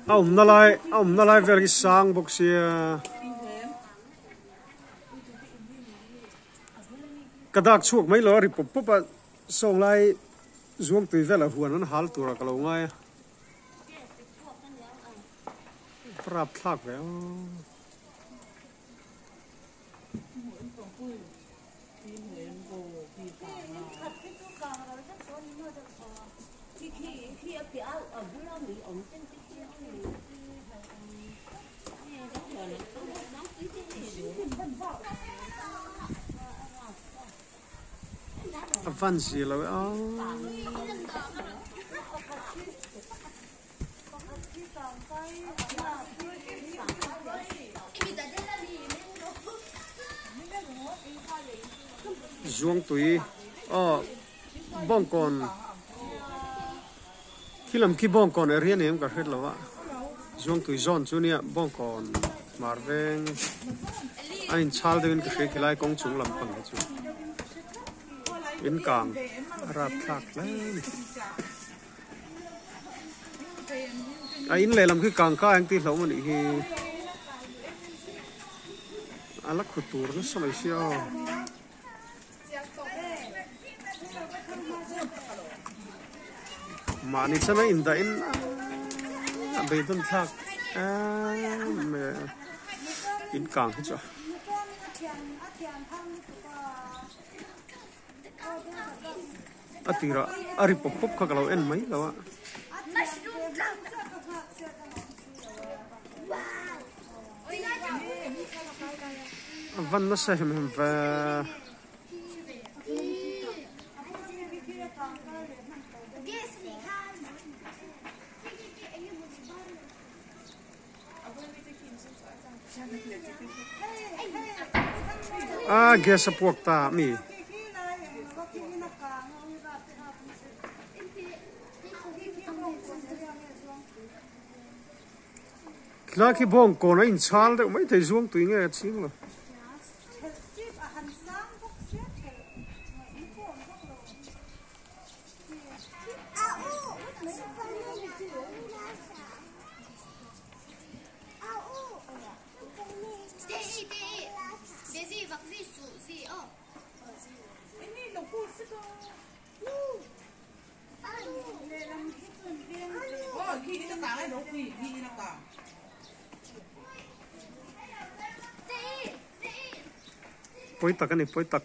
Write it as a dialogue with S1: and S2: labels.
S1: A awmna lai a awmna lai vel hi sang bawk sia ka dak chhuak mai lo a ri pawp pawp a sawng lai zuang tui velah huan an hal turah ka lo ngai a rapthlak ve aw. A van si lo e aw. Zuangtui aw bawngkawn khi lam khi bawngkawn area ni em ka hret lo a Zuangtui zawn chu nia bawngkawn hmar veng a inchhal deuhin ka hria khilai kawng chung lam pang hi chu in kang a rapthlak hle a ni. A in lehlam khi kang ka eng tih hlauh maw nih hi a la khu tur nasa mai sia aw. Mahni chana indah in a beidawn thlak em mai a in kang hi chu a. A tirah a ri pawp pawp kha ka lo en mai lo a. A van nasa hem hem ve. A gas a puak ta mi. Khilai khi bawng kawn a inchhal deuh mai thei zuang tui nge a ching lo. Pawi tak a ni pawi tak.